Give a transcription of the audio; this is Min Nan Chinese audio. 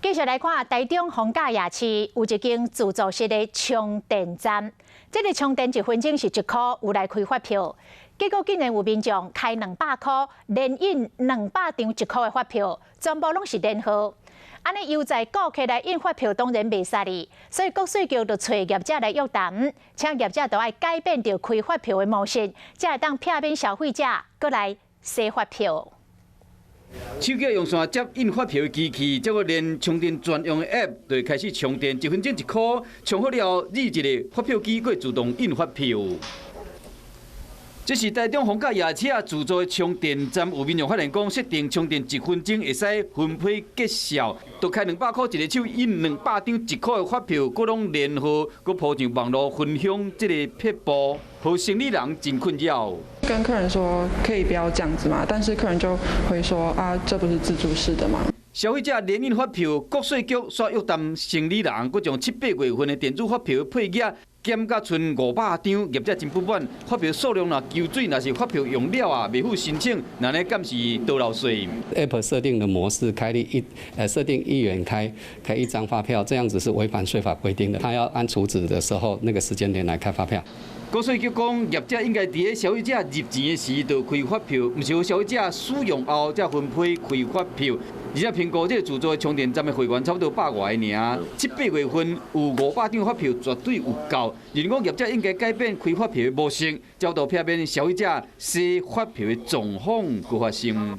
繼續來看台中逢甲夜市有一間自助式的充電站，這個充電一分鐘是1箍，有來開發票，結果竟然有民眾開200箍，連印200張1箍的發票，全部攏是連號。按呢優待顧客來印發票，當然袂使哩，所以國稅局就揣業者來約談，請業者都愛改變著開發票的模式，才會當避免消費者閣來洗發票。手機用線接印發票的機器，這個連充電專用的 App 就會開始充電，一分鐘1箍，充好了後，你一个發票機會自動印發票。這是台中逢甲夜市自助的充電站，有民眾發現講，設定充電一分鐘會使分批結銷，就開200箍一个手印200張1箍的發票，閣攏連號，閣鋪上網路分享這個撇步，予生理人真困擾。跟客人說可以不要這樣子嘛，但是客人就會說啊，這不是自助式的嗎？消費者連印發票，國稅局煞約談生理人，閣將七八月份的電子發票配額減甲賰500張，業者真不滿，發票數量若求水，若是發票用了啊，袂赴申請，那呢敢是多漏稅？App 設定的模式開立一，設定1元開一張發票，這樣子是違反稅法規定的。他要按儲值的時候那個時間點來開發票。國稅局講，業者應該佇咧消費者入錢的時就開發票，毋是予消費者使用後才分批開發票。而且評估這個自助充電站的會員差不多百外个爾，七八月份有500張發票絕對有夠。認為講業者應該改變開發票的模式，才會避免消費者洗發票的狀況閣發生。